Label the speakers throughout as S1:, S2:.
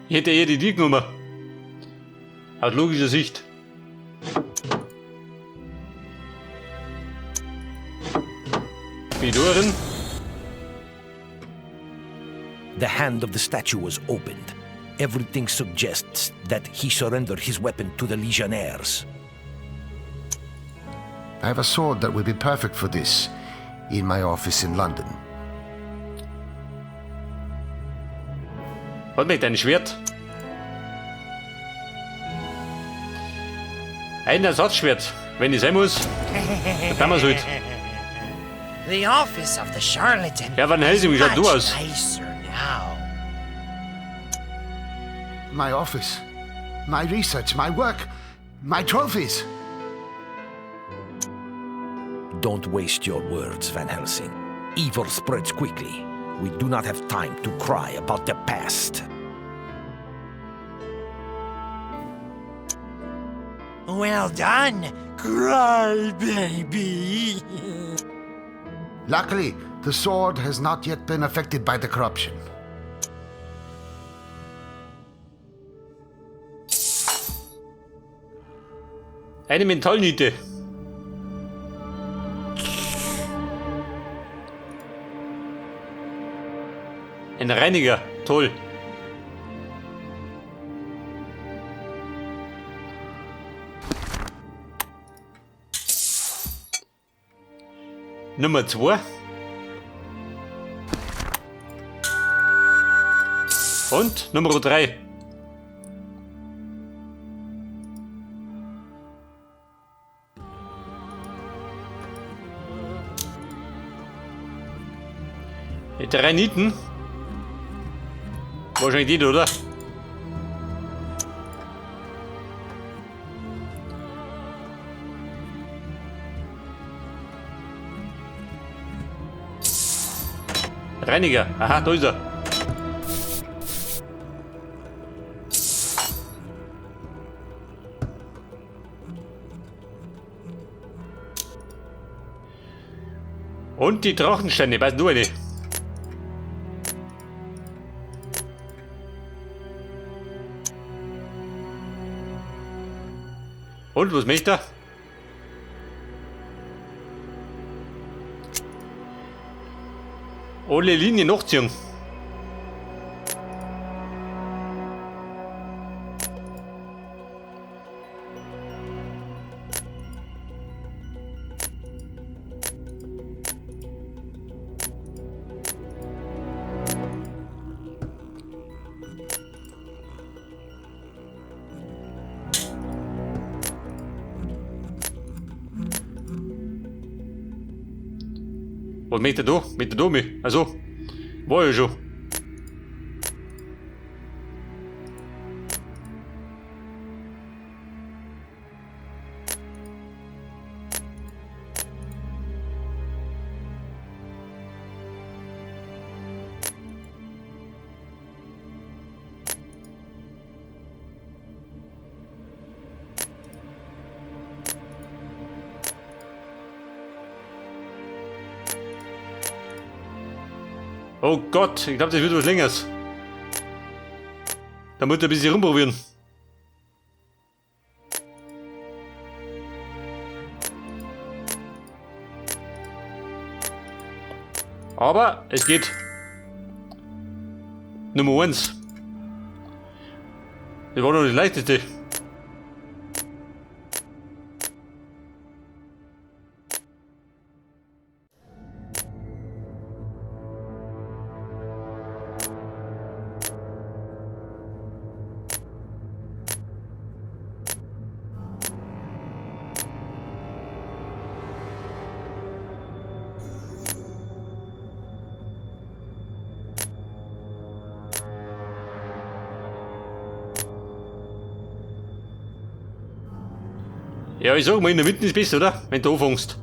S1: Ich hätte eher die die genommen. Aus logischer Sicht. Fidoren.
S2: The hand of the statue was opened. Everything suggests that he surrendered his weapon to the Legionnaires.
S3: I have a sword that would be perfect for this in my office in London.
S1: Was mit ein Schwert? Ein Ersatzschwert, wenn ich sein muss. Dann tun wir's halt.
S4: The office of the charlatan.
S1: Ja, Van Helsing, wie schaut du
S4: much
S1: aus?
S4: nicer now.
S3: My office, my research, my work, my trophies.
S2: Don't waste your words, Van Helsing. Evil spreads quickly. We do not have time to cry about the past.
S4: Well done, cry baby.
S3: Luckily, the sword has not yet been affected by the corruption.
S1: Eine Metallniete. Ein Reiniger. Toll. Nummer 2. Und Nummer 3. Die drei Nieten. Wahrscheinlich die, oder? Reiniger. Aha, da ist er. Und die Drachensteine, weißt du eine? Und was möchte er? Alle Linien nachziehen. Was möchte er da? Möchte er da mich? Also, war ja schon. Oh Gott, ich glaube, das wird was Längeres. Da muss ich ein bisschen rumprobieren. Aber es geht. Nummer 1. Das war doch das leichteste. Ja, ich sag mal, in der Mitte ist besser, oder? Wenn du anfängst.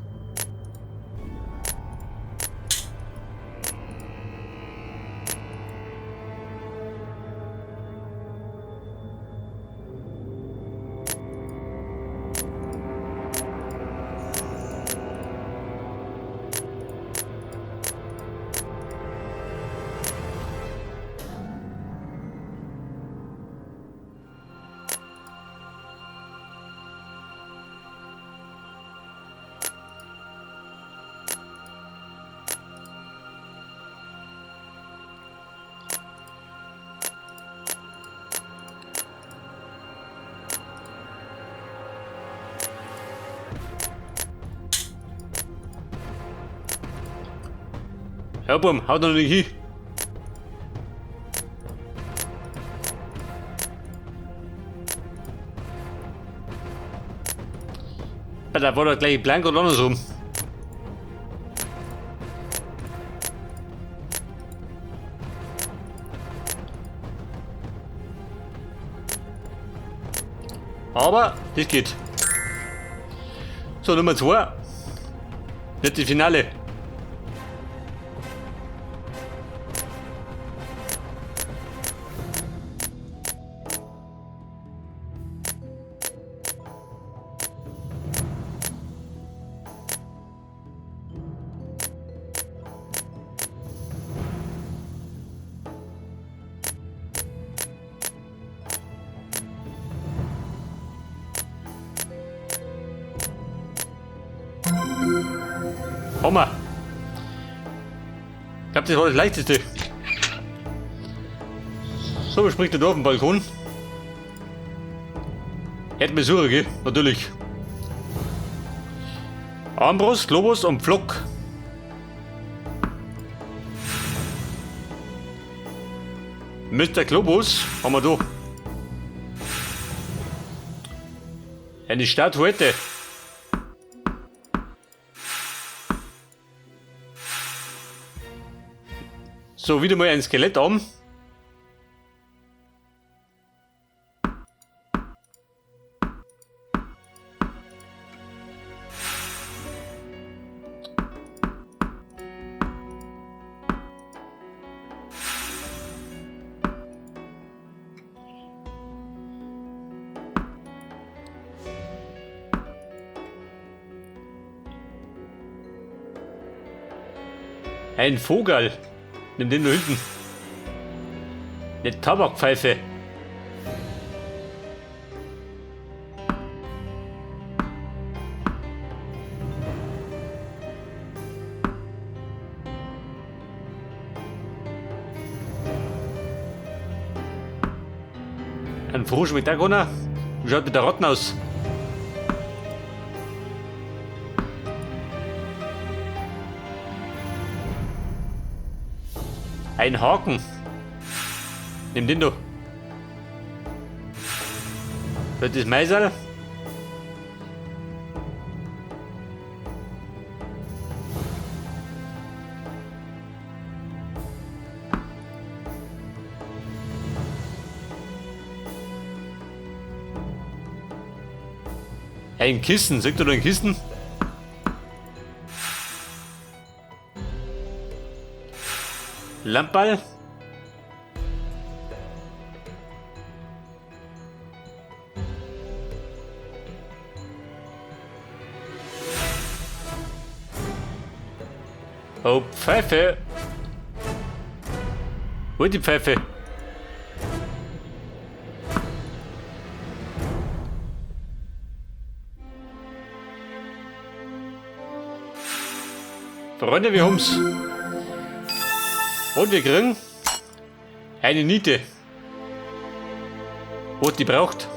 S1: Ja, Bum, haut noch nicht hin. Da war doch gleich blank oder andersrum. Aber das geht. So, Nummer 2. Nicht die Finale. Hammer. Ich glaube, das war das leichteste. So, wir springt der da auf den Balkon. Hätten wir suchen, gell? Natürlich. Armbrust, Globus und Pflock. Mr. Globus haben wir da. Eine Statuette. So, wieder mal ein Skelettarm. Ein Vogel. Nimm den da hinten. Eine Tabakpfeife. Ein Frosch mit Dagona. Wie schaut mit der Rotten aus? Ein Haken. Nimm den da. Das ist Meiserl. Ein Kissen. Sagt du da ein Kissen? Lamperl. Oh, Pfeife. Wo ist die Pfeife? Freunde, wir haben's. Und wir kriegen eine Niete. Was die braucht.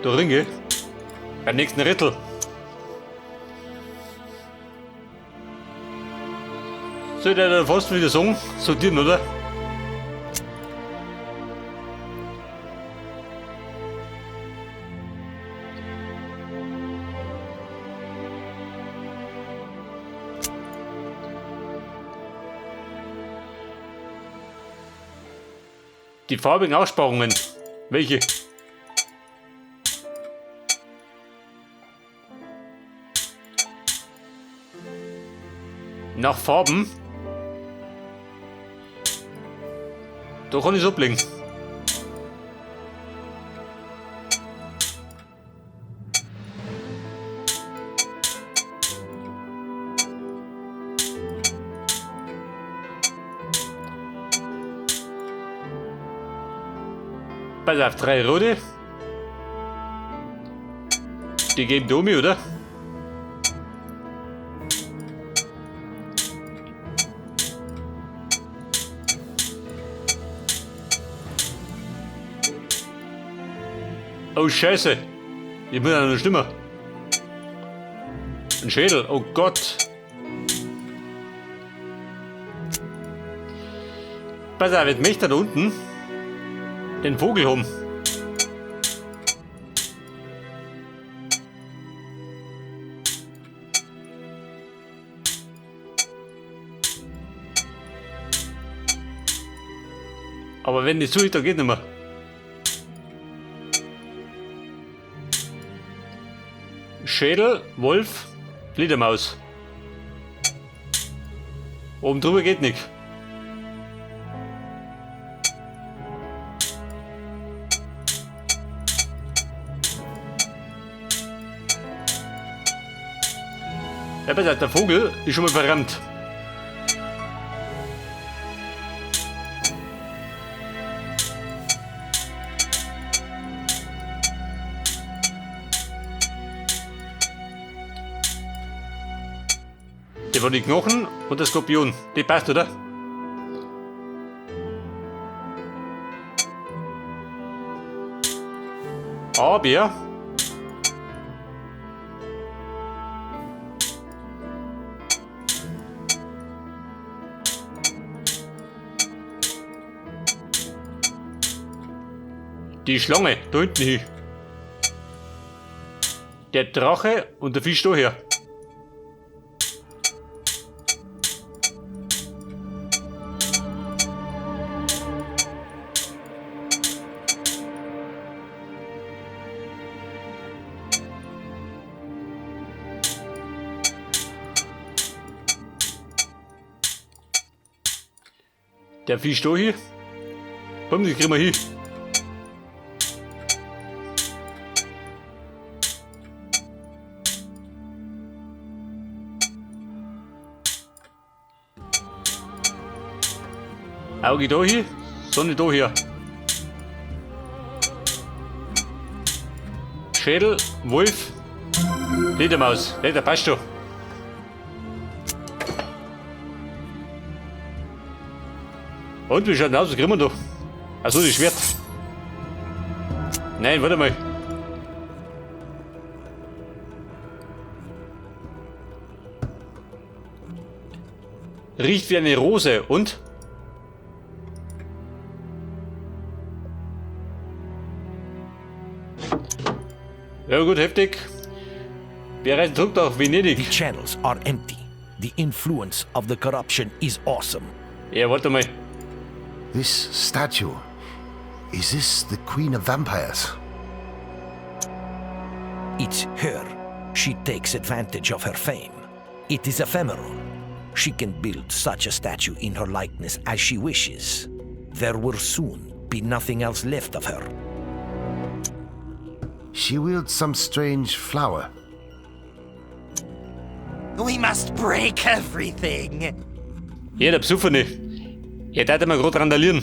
S1: Da Ringe. Beim nächsten Rittel. Soll der da fast wieder sagen? Sortieren, oder? Die farbigen Aussparungen. Welche? Nach Farben? Da kann ich's ablegen. Pass auf, 3 rote. Die geben Domi, oder? Oh Scheiße! Ich bin eine Stimme. Ein Schädel, oh Gott! Pass auf, jetzt möchte er da unten den Vogel haben. Aber wenn die zu ist, dann geht nicht mehr. Schädel, Wolf, Fledermaus. Oben drüber geht nicht. Ja, pass auf, der Vogel ist schon mal verrammt. Der war die Knochen und der Skorpion. Die passt, oder? Aber die Schlange da hinten hin. Der Drache und der Fisch da her. Der Fisch da hier. Komm, den kriegen wir hin. Auge da hier, Sonne da hier. Schädel, Wolf, Fledermaus. Ja, der passt schon. Und wie schaut denn aus? Was kriegen wir da? Achso, das Schwert. Nein, warte mal. Riecht wie eine Rose und? Ja gut, heftig. Wir reisen zurück nach Venedig.
S2: The channels are empty. The influence of the corruption is awesome.
S1: Ja, warte mal.
S3: This statue. Is this the Queen of Vampires?
S2: It's her. She takes advantage of her fame. It is ephemeral. She can build such a statue in her likeness as she wishes. There will soon be nothing else left of her.
S3: She wields some strange flower.
S4: We must break everything.
S1: Ja, der Besoffene. Er darf immer gerade randalieren.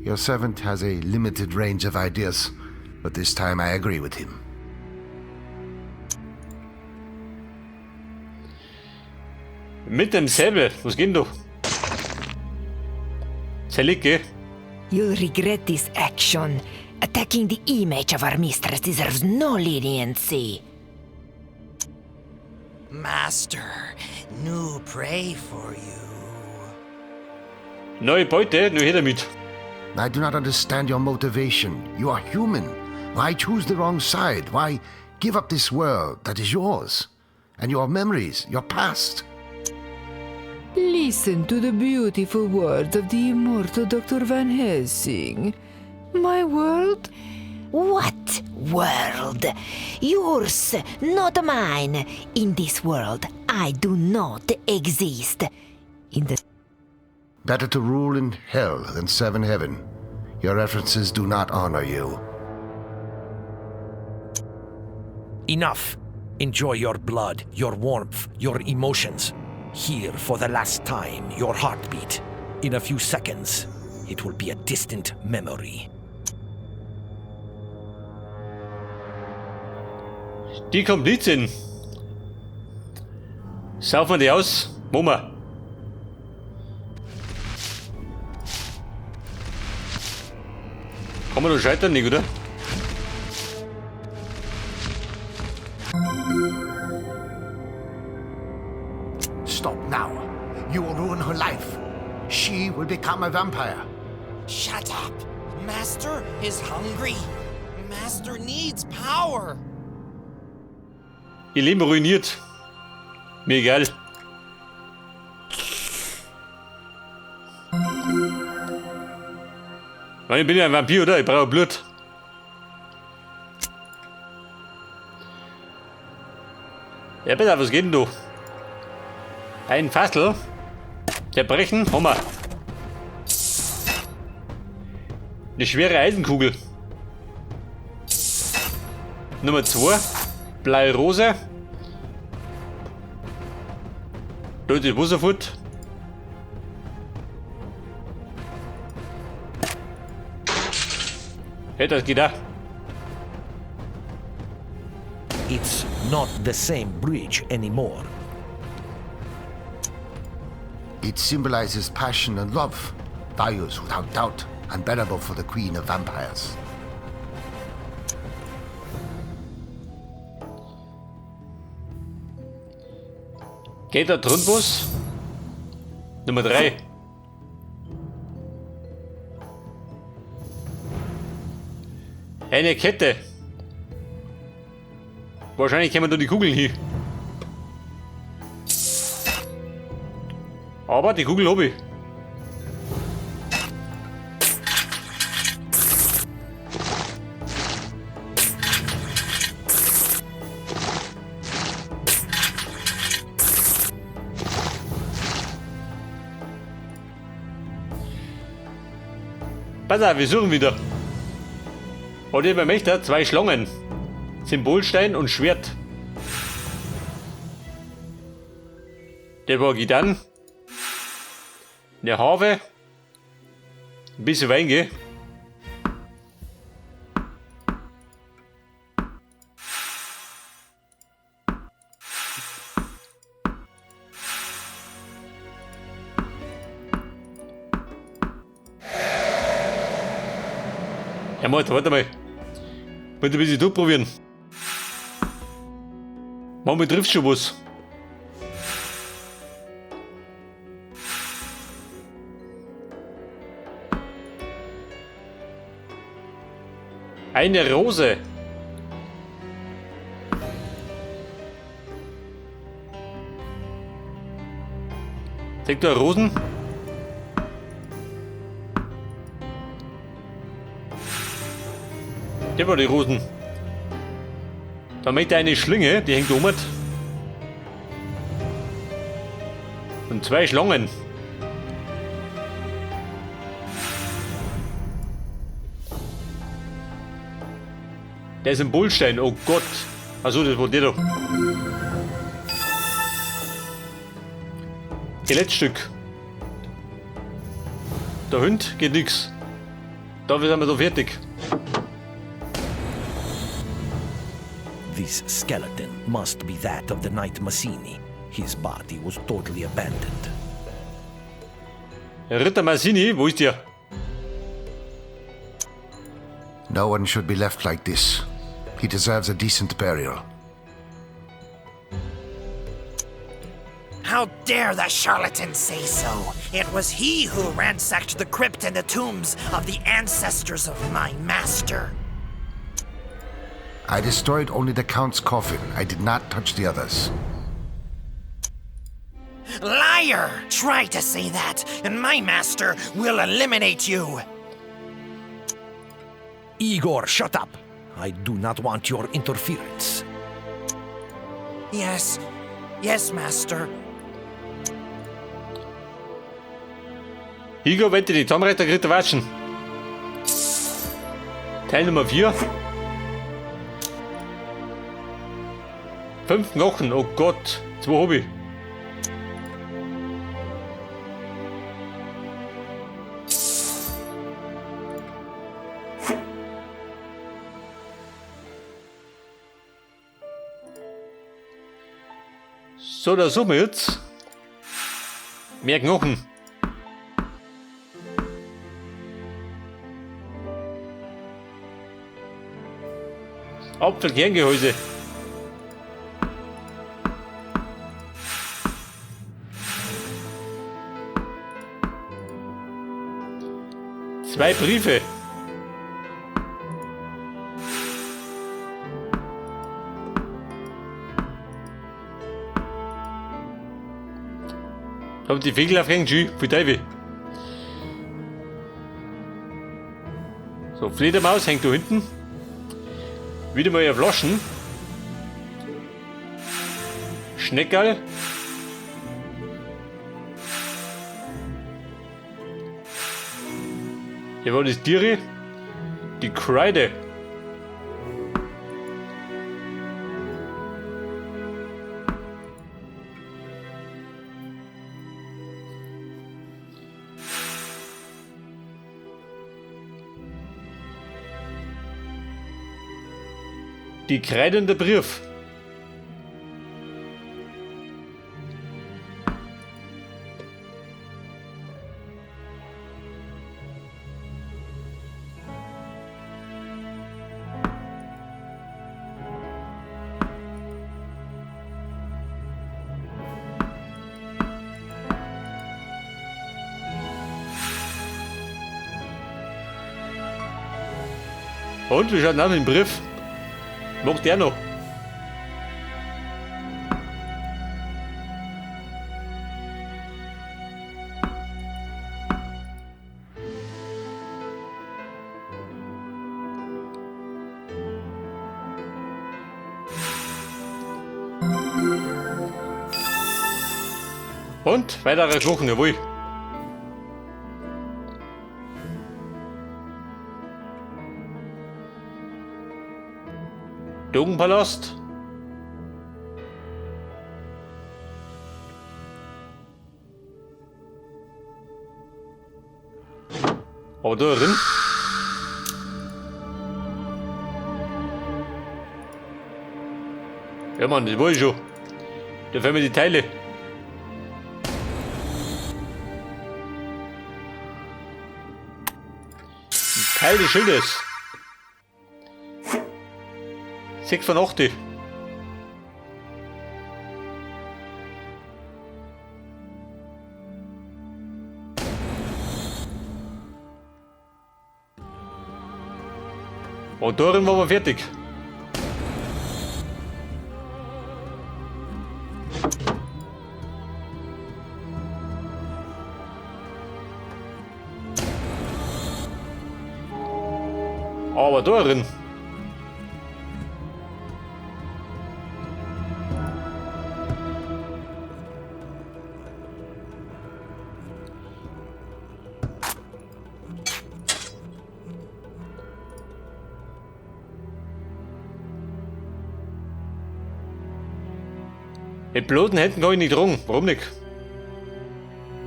S3: Your servant has a limited range of ideas, but this time I agree with him.
S1: Mit dem Säbel. Was geht denn da? Zerlegt, gell?
S5: You'll regret this action. Attacking the image of our mistress deserves no leniency.
S4: Master, Nu pray for you.
S1: Neue Beute, nur her damit.
S3: I do not understand your motivation. You are human. Why choose the wrong side? Why give up this world that is yours? And your memories, your past?
S6: Listen to the beautiful words of the immortal Dr. Van Helsing. My world?
S5: What world? Yours, not mine. In this world, I do not exist. In the
S3: Better to rule in hell than serve in heaven. Your references do not honor you.
S2: Enough. Enjoy your blood, your warmth, your emotions. Hear for the last time your heartbeat. In a few seconds, it will be a distant memory.
S1: Die Komplizin. Saufen wir die aus? Mama. Kann man doch scheitern nicht, oder?
S3: Stop now. You will ruin her life. She will become a vampire.
S4: Shut up! Master is hungry. Master needs power.
S1: Ihr Leben ruiniert. Mir egal. Ich bin ja ein Vampir, oder? Ich brauche Blut. Ja, bitte, was geht denn du? Ein Fassel. Zerbrechen, haben wir. Eine schwere Eisenkugel. Nummer 2. Blaue Rose. Da ist Wasserfurt. Hey, das geht auch.
S2: It's not the same bridge anymore.
S3: It symbolizes passion and love, values without doubt unbearable for the queen of vampires.
S1: Geht da drunten was? Nummer 3. Eine Kette. Wahrscheinlich kommen da die Kugeln hin. Aber die Kugel hab ich. Pass auf, wir suchen wieder. Und jemand möchte 2 Schlangen. Symbolstein und Schwert. Der war dann. Eine Harfe. Ein bisschen Wein, gell? Ja, Mord, warte mal. Wollte ein bisschen durchprobieren. Manchmal trifft schon was. Eine Rose. Zeigt da Rosen? Der war die Rosen. Da möchte eine Schlinge, die hängt um. Und 2 Schlangen. Der ist ein Bullstein, oh Gott. Achso, das war der da. Skelettstück. Der Hund geht nix. Da sind wir da fertig.
S2: This skeleton must be that of the knight Massini. His body was totally abandoned.
S1: Ritter Massini, wo ist der?
S3: No one should be left like this. He deserves a decent burial.
S4: How dare the charlatan say so? It was he who ransacked the crypt and the tombs of the ancestors of my master.
S3: I destroyed only the Count's coffin. I did not touch the others.
S4: Liar! Try to say that, and my master will eliminate you.
S2: Igor, shut up! I do not want your interference.
S4: Yes, yes, Master.
S1: Igor, wenn du die zusammenreißt, dann kriegt er Watschen. Teil Nummer 4. 5 Knochen, oh Gott. 2 hab ich. So, da suchen wir jetzt. Mehr Knochen. Apfelkerngehäuse. Zwei Briefe. Haben die Vögel aufgehängt? Schön, viel Teufel. So, Fledermaus hängt da hinten. Wieder mal Flaschen. Schneckerl. Hier war das Tiere. Die Kreide. Die Kreide und der Brief. Und wie schaut denn aus mit dem Brief? Macht der noch? Und weiterer Knochen, jawohl. Dogenpalast. Aber da drin. Ja Mann, das war ich schon. Da fehlen mir die Teile. Ein Teil des Schildes. 6 von 8. Und darin waren wir fertig. Aber darin. Mit bloßen Händen kann ich nicht drungen. Warum nicht?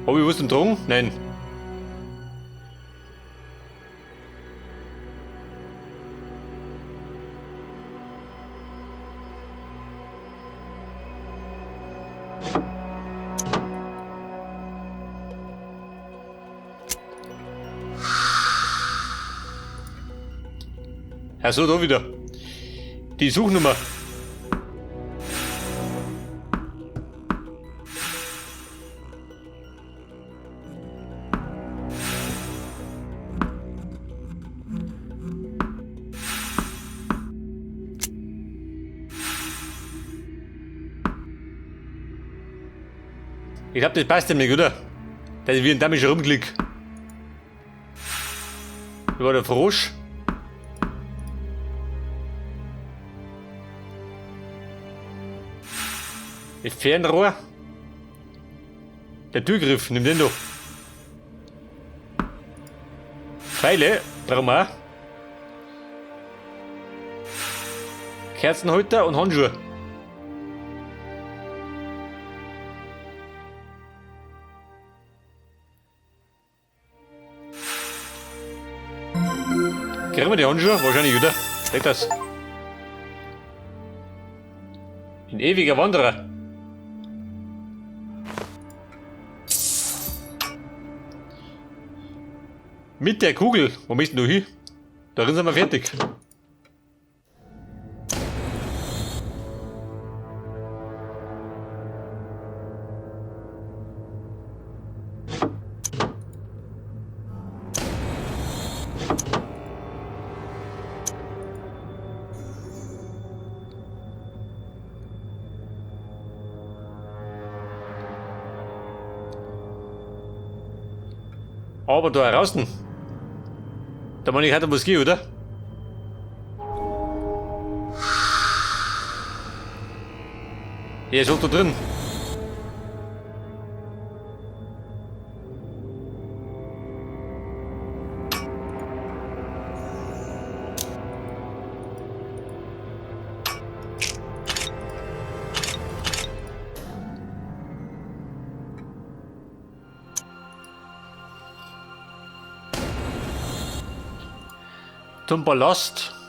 S1: Hab ich was zum Drungen? Nein. Ja, so, da wieder. Die Suchnummer. Ich glaube, das passt nämlich, oder? Dass ich wie ein Damisch rumklick. Da war der Frosch. Das Fernrohr. Der Türgriff, nimm den doch. Pfeile, brauchen wir auch. Kerzenhalter und Handschuhe. Kriegen wir die Handschuhe? Wahrscheinlich, oder? Seht das. Ein ewiger Wanderer. Mit der Kugel. Wo bist denn du hin? Darin sind wir fertig. aber da raus. Da meine ich halt was gehen, oder? Er ist auch da drin. Zum Ballast.